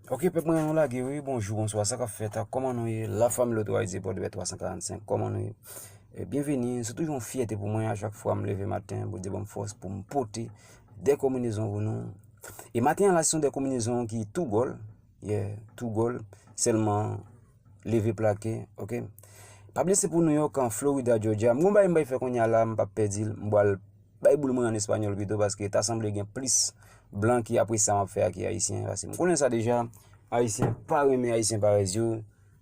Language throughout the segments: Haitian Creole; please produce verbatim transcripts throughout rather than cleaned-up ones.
Ok, pèp mwen, nou lage wi. Bonjou, bonswa, sa k ap fèt? Kòman nou ye? La famille Loto Haïti, Pòdepè twa san karannsenk, kòman nou ye? E, byenveni, se toujou yon fyète pou mwen a chak fwa m leve maten, Bondye ban m fòs pou m pote de konbinezon pou nou. E maten an la, se yon de konbinezon ki tou gòl, yeah, tou gòl, sèlman leve plake, ok? Pa bliye se pou New York, an Florida, Georgia. M gon bagay m bay fè kounye a la, m p ap pèdi l, m pral bay boul mwen an espanyòl pito, paske ta sanble gen plis blan ki apresye sa m ap fè a ki ayisyen, paske m konnen sa deja, ayisyen pa renmen ayisyen parèy yo,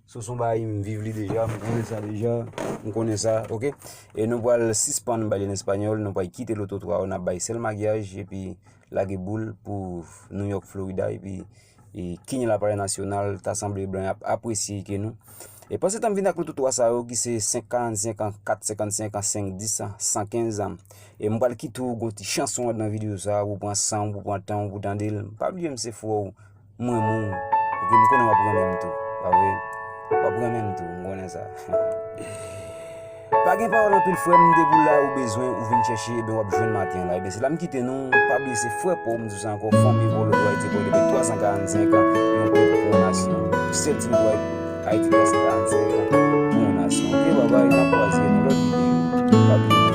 so se yon bagay m viv li deja, m konnen sa deja, m konnen sa, ok? E nou pral sispann bay li an espanyòl, nou pral kite loto twa yo, n ap bay sèl maryaj, epi lage boul pou New York, Florida, epi e, King la Palè Nasyonal, ta sanble blan y ap apresye ke nou. E panse tan m vin ak loto twa sa yo, ki se senk karannsenk an, kat senkannsenk an, senk dis an, san kenz an. E m pral kite w gon ti chanson anndan videyo sa, pou pran san w, pou pran tan w, pou tande l. Pa bliye m se frè w, m renmen w. Epi m konnen w ap renmen m tou, pa vre? W ap renmen m tou, m konnen sa. Pa gen pawòl anpil, frè m, depi w la ou bezwen, ou vin chèche, ebyen w ap jwenn maten an la. Ebyen se la m kite nou, pa bliye se frè pa w, m di w sa ankò, fanmi pa w, Loto Haïti, Pòdepè twa san karannsenk an, yon pèp pou yon nasyon. Sèl ti Loto Haïti twa san karannsenk an, pou yon nasyon. Ok, babay, n ap kwaze nan lòt videyo. Pa bliye.